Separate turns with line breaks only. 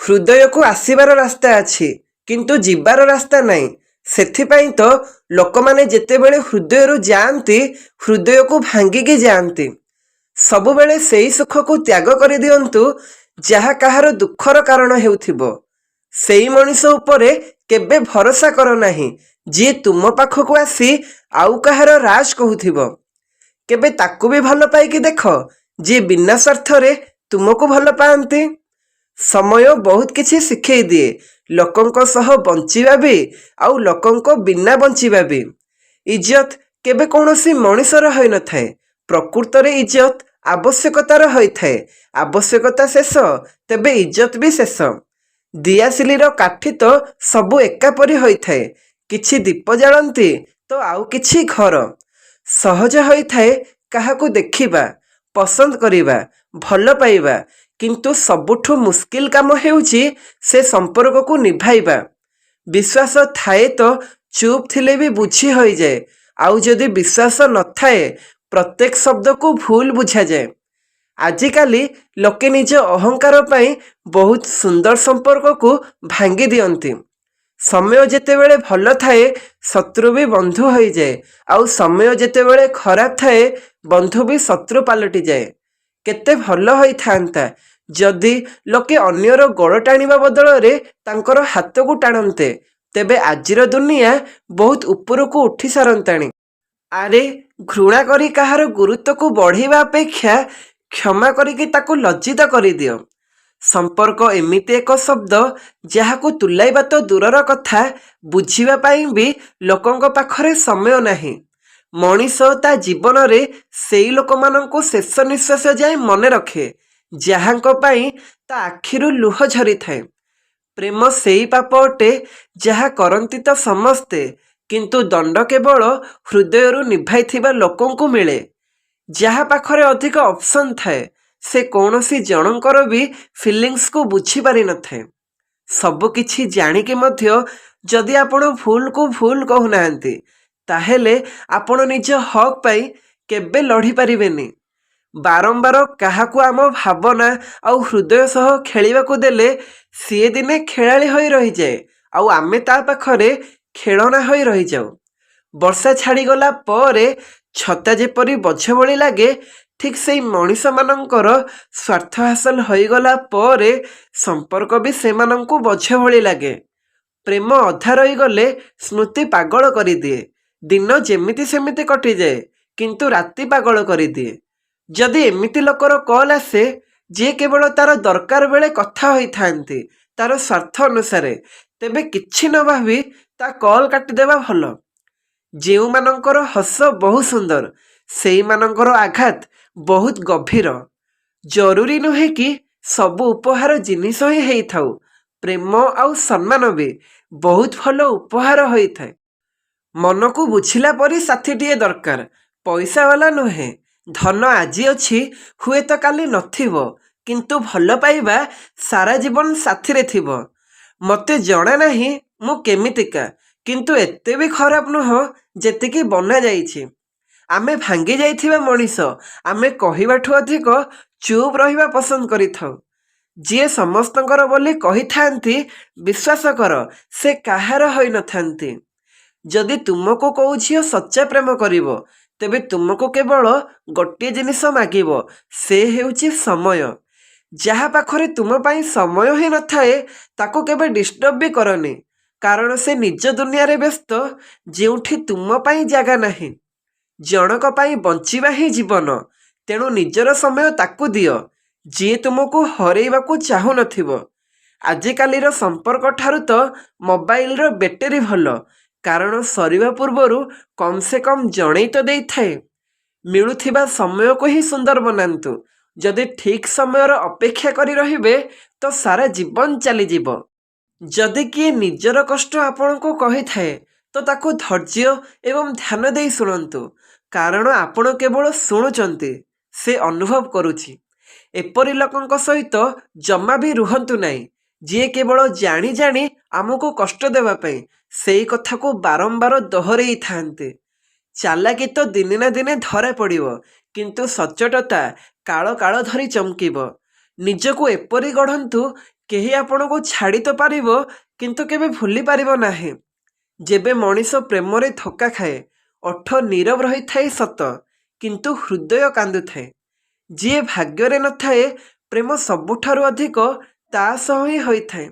ହୃଦୟକୁ ଆସିବାର ରାସ୍ତା ଅଛି, କିନ୍ତୁ ଯିବାର ରାସ୍ତା ନାହିଁ। ସେଥିପାଇଁ ତ ଲୋକମାନେ ଯେତେବେଳେ ହୃଦୟରୁ ଯାଆନ୍ତି, ହୃଦୟକୁ ଭାଙ୍ଗିକି ଯାଆନ୍ତି। ସବୁବେଳେ ସେଇ ସୁଖକୁ ତ୍ୟାଗ କରିଦିଅନ୍ତୁ, ଯାହା କାହାର ଦୁଃଖର କାରଣ ହେଉଥିବ। ସେଇ ମଣିଷ ଉପରେ କେବେ ଭରସା କର ନାହିଁ, ଯିଏ ତୁମ ପାଖକୁ ଆସି ଆଉ କାହାର ରାଜ କହୁଥିବ। କେବେ ତାକୁ ବି ଭଲ ପାଇକି ଦେଖ, ଯିଏ ବିନା ସ୍ୱାର୍ଥରେ ତୁମକୁ ଭଲ ପାଆନ୍ତି। ସମୟ ବହୁତ କିଛି ଶିଖେଇ ଦିଏ, ଲୋକଙ୍କ ସହ ବଞ୍ଚିବା ବି ଆଉ ଲୋକଙ୍କ ବିନା ବଞ୍ଚିବା ବି। ଇଜ୍ଜତ କେବେ କୌଣସି ମଣିଷର ହୋଇନଥାଏ। ପ୍ରକୃତରେ ଇଜ୍ଜତ ଆବଶ୍ୟକତାର ହୋଇଥାଏ। ଆବଶ୍ୟକତା ଶେଷ, ତେବେ ଇଜ୍ଜତ ବି ଶେଷ। ଦିଆସିଲିର କାଠି ତ ସବୁ ଏକାପରି ହୋଇଥାଏ। କିଛି ଦୀପ ଜାଳନ୍ତି ତ ଆଉ କିଛି ଘର। ସହଜ ହୋଇଥାଏ କାହାକୁ ଦେଖିବା, ପସନ୍ଦ କରିବା, ଭଲ ପାଇବା, କିନ୍ତୁ ସବୁଠୁ ମୁସ୍କିଲ କାମ ହେଉଛି ସେ ସମ୍ପର୍କକୁ ନିଭାଇବା। ବିଶ୍ୱାସ ଥାଏ ତ ଚୁପ୍ ଥିଲେ ବି ବୁଝି ହୋଇଯାଏ, ଆଉ ଯଦି ବିଶ୍ୱାସ ନଥାଏ, ପ୍ରତ୍ୟେକ ଶବ୍ଦକୁ ଭୁଲ ବୁଝାଯାଏ। ଆଜିକାଲି ଲୋକେ ନିଜ ଅହଙ୍କାର ପାଇଁ ବହୁତ ସୁନ୍ଦର ସମ୍ପର୍କକୁ ଭାଙ୍ଗି ଦିଅନ୍ତି। ସମୟ ଯେତେବେଳେ ଭଲ ଥାଏ, ଶତ୍ରୁ ବି ବନ୍ଧୁ ହୋଇଯାଏ, ଆଉ ସମୟ ଯେତେବେଳେ ଖରାପ ଥାଏ, ବନ୍ଧୁ ବି ଶତ୍ରୁ ପାଲଟିଯାଏ। କେତେ ଭଲ ହୋଇଥାନ୍ତା ଯଦି ଲୋକେ ଅନ୍ୟର ଗୋଡ଼ ଟାଣିବା ବଦଳରେ ତାଙ୍କର ହାତକୁ ଟାଣନ୍ତେ। ତେବେ ଆଜିର ଦୁନିଆ ବହୁତ ଉପରକୁ ଉଠି ସାରନ୍ତାଣି। ଆରେ, ଘୃଣା କରି କାହାର ଗୁରୁତ୍ୱକୁ ବଢ଼େଇବା ଅପେକ୍ଷା କ୍ଷମା କରିକି ତାକୁ ଲଜ୍ଜିତ କରିଦିଅ। ସମ୍ପର୍କ ଏମିତି ଏକ ଶବ୍ଦ, ଯାହାକୁ ତୁଲାଇବା ତ ଦୂରର କଥା, ବୁଝିବା ପାଇଁ ବି ଲୋକଙ୍କ ପାଖରେ ସମୟ ନାହିଁ। ମଣିଷ ତା ଜୀବନରେ ସେଇ ଲୋକମାନଙ୍କୁ ଶେଷ ନିଶ୍ୱାସ ଯାଏଁ ମନେ ରଖେ, ଯାହାଙ୍କ ପାଇଁ ତା ଆଖିରୁ ଲୁହ ଝରିଥାଏ। ପ୍ରେମ ସେଇ ପାପ ଅଟେ, ଯାହା କରନ୍ତି ତ ସମସ୍ତେ, କିନ୍ତୁ ଦଣ୍ଡ କେବଳ ହୃଦୟରୁ ନିଭାଇଥିବା ଲୋକଙ୍କୁ ମିଳେ। ଯାହା ପାଖରେ ଅଧିକ ଅପସନ୍ ଥାଏ, ସେ କୌଣସି ଜଣଙ୍କର ବି ଫିଲିଙ୍ଗସକୁ ବୁଝିପାରିନଥାଏ। ସବୁକିଛି ଜାଣିକି ମଧ୍ୟ ଯଦି ଆପଣ ଭୁଲକୁ ଭୁଲ କହୁନାହାନ୍ତି, ତାହେଲେ ଆପଣ ନିଜ ହକ୍ ପାଇଁ କେବେ ଲଢ଼ିପାରିବେନି। ବାରମ୍ବାର କାହାକୁ ଆମ ଭାବନା ଆଉ ହୃଦୟ ସହ ଖେଳିବାକୁ ଦେଲେ ସିଏ ଦିନେ ଖେଳାଳି ହୋଇ ରହିଯାଏ, ଆଉ ଆମେ ତା ପାଖରେ ଖେଳଣା ହୋଇ ରହିଯାଉ। ବର୍ଷା ଛାଡ଼ିଗଲା ପରେ ଛତା ଯେପରି ବୋଝ ଭଳି ଲାଗେ, ଠିକ୍ ସେଇ ମଣିଷମାନଙ୍କର ସ୍ୱାର୍ଥ ହାସଲ ହୋଇଗଲା ପରେ ସମ୍ପର୍କ ବି ସେମାନଙ୍କୁ ବୋଝ ଭଳି ଲାଗେ। ପ୍ରେମ ଅଧା ରହିଗଲେ ସ୍ମୃତି ପାଗଳ କରିଦିଏ। ଦିନ ଯେମିତି ସେମିତି କଟିଯାଏ, କିନ୍ତୁ ରାତି ପାଗଳ କରିଦିଏ। ଯଦି ଏମିତି ଲୋକର କଲ୍ ଆସେ, ଯିଏ କେବଳ ତାର ଦରକାର ବେଳେ କଥା ହୋଇଥାନ୍ତି ତାର ସ୍ୱାର୍ଥ ଅନୁସାରେ, ତେବେ କିଛି ନ ଭାବି ତା କଲ୍ କାଟିଦେବା ଭଲ। ଯେଉଁମାନଙ୍କର ହସ ବହୁତ ସୁନ୍ଦର, ସେଇମାନଙ୍କର ଆଘାତ ବହୁତ ଗଭୀର। ଜରୁରୀ ନୁହେଁ କି ସବୁ ଉପହାର ଜିନିଷ ହିଁ ହେଇଥାଉ। ପ୍ରେମ ଆଉ ସମ୍ମାନ ବି ବହୁତ ଭଲ ଉପହାର ହୋଇଥାଏ। ମନକୁ ବୁଝିଲା ପରି ସାଥୀଟିଏ ଦରକାର, ପଇସାବାଲା ନୁହେଁ। ଧନ ଆଜି ଅଛି, ହୁଏତ କାଲି ନଥିବ, କିନ୍ତୁ ଭଲ ପାଇବା ସାରା ଜୀବନ ସାଥିରେ ଥିବ। ମୋତେ ଜଣା ନାହିଁ ମୁଁ କେମିତିକା, କିନ୍ତୁ ଏତେ ବି ଖରାପ ନୁହଁ ଯେତିକି ବନାଯାଇଛି। ଆମେ ଭାଙ୍ଗି ଯାଇଥିବା ମଣିଷ। ଆମେ କହିବାଠୁ ଅଧିକ ଚୁପ୍ ରହିବା ପସନ୍ଦ କରିଥାଉ। ଯିଏ ସମସ୍ତଙ୍କର ବୋଲି କହିଥାନ୍ତି, ବିଶ୍ୱାସ କର, ସେ କାହାର ହୋଇନଥାନ୍ତି। ଯଦି ତୁମକୁ କୋଉ ଝିଅ ସଚ୍ଚା ପ୍ରେମ କରିବ, ତେବେ ତୁମକୁ କେବଳ ଗୋଟିଏ ଜିନିଷ ମାଗିବ, ସେ ହେଉଛି ସମୟ। ଯାହା ପାଖରେ ତୁମ ପାଇଁ ସମୟ ହିଁ ନଥାଏ, ତାକୁ କେବେ ଡିଷ୍ଟର୍ବ ବି କରନି, କାରଣ ସେ ନିଜ ଦୁନିଆରେ ବ୍ୟସ୍ତ, ଯେଉଁଠି ତୁମ ପାଇଁ ଜାଗା ନାହିଁ। ଜଣକ ପାଇଁ ବଞ୍ଚିବା ହିଁ ଜୀବନ। ତେଣୁ ନିଜର ସମୟ ତାକୁ ଦିଅ, ଯିଏ ତୁମକୁ ହରେଇବାକୁ ଚାହୁଁନଥିବ। ଆଜିକାଲିର ସମ୍ପର୍କ ଠାରୁ ତ ମୋବାଇଲର ବ୍ୟାଟେରୀ ଭଲ, କାରଣ ସରିବା ପୂର୍ବରୁ କମ୍ ସେ କମ୍ ଜଣେଇ ତ ଦେଇଥାଏ। ମିଳୁଥିବା ସମୟକୁ ହିଁ ସୁନ୍ଦର ବନାନ୍ତୁ। ଯଦି ଠିକ୍ ସମୟର ଅପେକ୍ଷା କରି ରହିବେ, ତ ସାରା ଜୀବନ ଚାଲିଯିବ। ଯଦି କିଏ ନିଜର କଷ୍ଟ ଆପଣଙ୍କୁ କହିଥାଏ, ତ ତାକୁ ଧୈର୍ଯ୍ୟ ଏବଂ ଧ୍ୟାନ ଦେଇ ଶୁଣନ୍ତୁ, କାରଣ ଆପଣ କେବଳ ଶୁଣୁଛନ୍ତି, ସେ ଅନୁଭବ କରୁଛି। ଏପରି ଲୋକଙ୍କ ସହିତ ଜମା ବି ରୁହନ୍ତୁ ନାହିଁ, ଯିଏ କେବଳ ଜାଣି ଜାଣି ଆମକୁ କଷ୍ଟ ଦେବା ପାଇଁ ସେଇ କଥାକୁ ବାରମ୍ବାର ଦୋହରେଇଥାନ୍ତି। ଚାଲାକି ତ ଦିନେ ନା ଦିନେ ଧରା ପଡ଼ିବ, କିନ୍ତୁ ସଚ୍ଚୋଟତା କାଳ କାଳ ଧରି ଚମକିବ। ନିଜକୁ ଏପରି ଗଢ଼ନ୍ତୁ କେହି ଆପଣଙ୍କୁ ଛାଡ଼ି ତ ପାରିବ, କିନ୍ତୁ କେବେ ଭୁଲି ପାରିବ ନାହିଁ। ଯେବେ ମଣିଷ ପ୍ରେମରେ ଧୋକା ଖାଏ, ଓଠ ନୀରବ ରହିଥାଏ ସତ, କିନ୍ତୁ ହୃଦୟ କାନ୍ଦୁଥାଏ। ଯିଏ ଭାଗ୍ୟରେ ନଥାଏ, ପ୍ରେମ ସବୁଠାରୁ ଅଧିକ ତା ସହ ହିଁ ହୋଇଥାଏ।